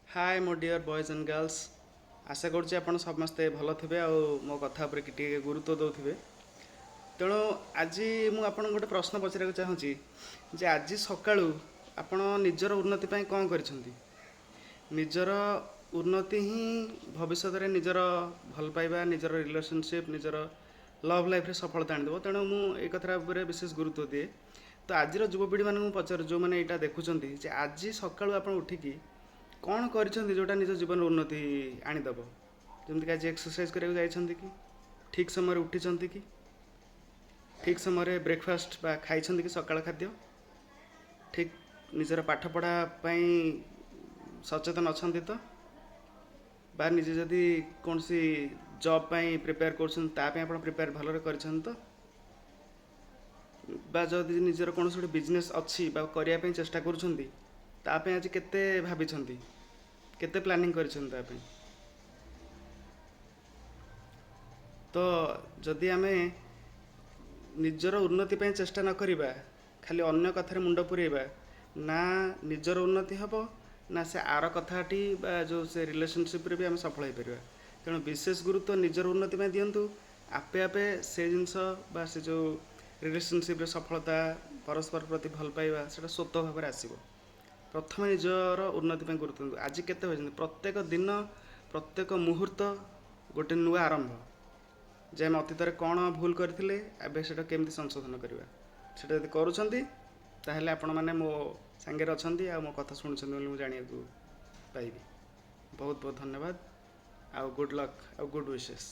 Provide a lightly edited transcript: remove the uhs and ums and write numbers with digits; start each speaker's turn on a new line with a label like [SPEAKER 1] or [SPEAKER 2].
[SPEAKER 1] ହାଏ ମୋ deer boys and girls, ଆଶା କରୁଛି ଆପଣ ସମସ୍ତେ ଭଲ ଥିବେ ଆଉ ମୋ କଥା ଉପରେ ଟିକେ ଗୁରୁତ୍ୱ ଦେଉଥିବେ। ତେଣୁ ଆଜି ମୁଁ ଆପଣଙ୍କୁ ଗୋଟେ ପ୍ରଶ୍ନ ପଚାରିବାକୁ ଚାହୁଁଛି ଯେ ଆଜି ସକାଳୁ ଆପଣ ନିଜର ଉନ୍ନତି ପାଇଁ କ'ଣ କରିଛନ୍ତି? ନିଜର ଉନ୍ନତି ହିଁ ଭବିଷ୍ୟତରେ ନିଜର ଭଲ ପାଇବା, ନିଜର ରିଲେସନସିପ୍, ନିଜର ଲଭ୍ ଲାଇଫ୍ରେ ସଫଳତା ଆଣିଦେବ। ତେଣୁ ମୁଁ ଏଇ କଥାଟା ଉପରେ ବିଶେଷ ଗୁରୁତ୍ୱ ଦିଏ। ତ ଆଜିର ଯୁବପିଢ଼ିମାନଙ୍କୁ ମୁଁ ପଚାରୁଛି, ଯେଉଁମାନେ ଏଇଟା ଦେଖୁଛନ୍ତି, ଯେ ଆଜି ସକାଳୁ ଆପଣ ଉଠିକି କ'ଣ କରିଛନ୍ତି ଯେଉଁଟା ନିଜ ଜୀବନରେ ଉନ୍ନତି ଆଣିଦେବ? ଯେମିତିକି ଆଜି ଏକ୍ସରସାଇଜ୍ କରିବାକୁ ଯାଇଛନ୍ତି କି? ଠିକ୍ ସମୟରେ ଉଠିଛନ୍ତି କି? ଠିକ୍ ସମୟରେ ବ୍ରେକଫାଷ୍ଟ ବା ଖାଇଛନ୍ତି କି ସକାଳ ଖାଦ୍ୟ? ଠିକ୍ ନିଜର ପାଠପଢ଼ା ପାଇଁ ସଚେତନ ଅଛନ୍ତି ତ? ବା ନିଜେ ଯଦି କୌଣସି ଜବ୍ ପାଇଁ ପ୍ରିପେୟାର କରୁଛନ୍ତି, ତା ପାଇଁ ଆପଣ ପ୍ରିପେୟାର ଭଲରେ କରିଛନ୍ତି ତ? ବା ଯଦି ନିଜର କୌଣସି ଗୋଟେ ବିଜନେସ୍ ଅଛି ବା କରିବା ପାଇଁ ଚେଷ୍ଟା କରୁଛନ୍ତି, ତା ପାଇଁ ଆଜି କେତେ ଭାବିଛନ୍ତି, କେତେ ପ୍ଲାନିଂ କରିଛନ୍ତି ତା ପାଇଁ? ତ ଯଦି ଆମେ ନିଜର ଉନ୍ନତି ପାଇଁ ଚେଷ୍ଟା ନ କରିବା, ଖାଲି ଅନ୍ୟ କଥାରେ ମୁଣ୍ଡ ପୂରେଇବା, ନା ନିଜର ଉନ୍ନତି ହେବ, ନା ସେ ଆର କଥାଟି ବା ଯେଉଁ ସେ ରିଲେସନସିପ୍ରେ ବି ଆମେ ସଫଳ ହେଇପାରିବା। ତେଣୁ ବିଶେଷ ଗୁରୁତ୍ୱ ନିଜର ଉନ୍ନତି ପାଇଁ ଦିଅନ୍ତୁ। ଆପେ ଆପେ ସେ ଜିନିଷ ବା ସେ ଯେଉଁ ରିଲେସନସିପ୍ରେ ସଫଳତା, ପରସ୍ପର ପ୍ରତି ଭଲ ପାଇବା, ସେଇଟା ସ୍ୱତଃ ଭାବରେ ଆସିବ। ପ୍ରଥମେ ନିଜର ଉନ୍ନତି ପାଇଁ ଗୁରୁତ୍ୱ ଦିଅନ୍ତୁ। ଆଜି କେତେ ହୋଇଛନ୍ତି? ପ୍ରତ୍ୟେକ ଦିନ, ପ୍ରତ୍ୟେକ ମୁହୂର୍ତ୍ତ ଗୋଟେ ନୂଆ ଆରମ୍ଭ ଯେ ଆମେ ଅତୀତରେ କ'ଣ ଭୁଲ କରିଥିଲେ, ଏବେ ସେଇଟା କେମିତି ସଂଶୋଧନ କରିବା। ସେଇଟା ଯଦି କରୁଛନ୍ତି, ତାହେଲେ ଆପଣମାନେ ମୋ ସାଙ୍ଗରେ ଅଛନ୍ତି ଆଉ ମୋ କଥା ଶୁଣୁଛନ୍ତି ବୋଲି ମୁଁ ଜାଣିବାକୁ ପାଇବି। ବହୁତ ବହୁତ ଧନ୍ୟବାଦ ଆଉ ଗୁଡ଼୍ ଲକ୍ ଆଉ ଗୁଡ଼୍ ୱିଶେସ୍।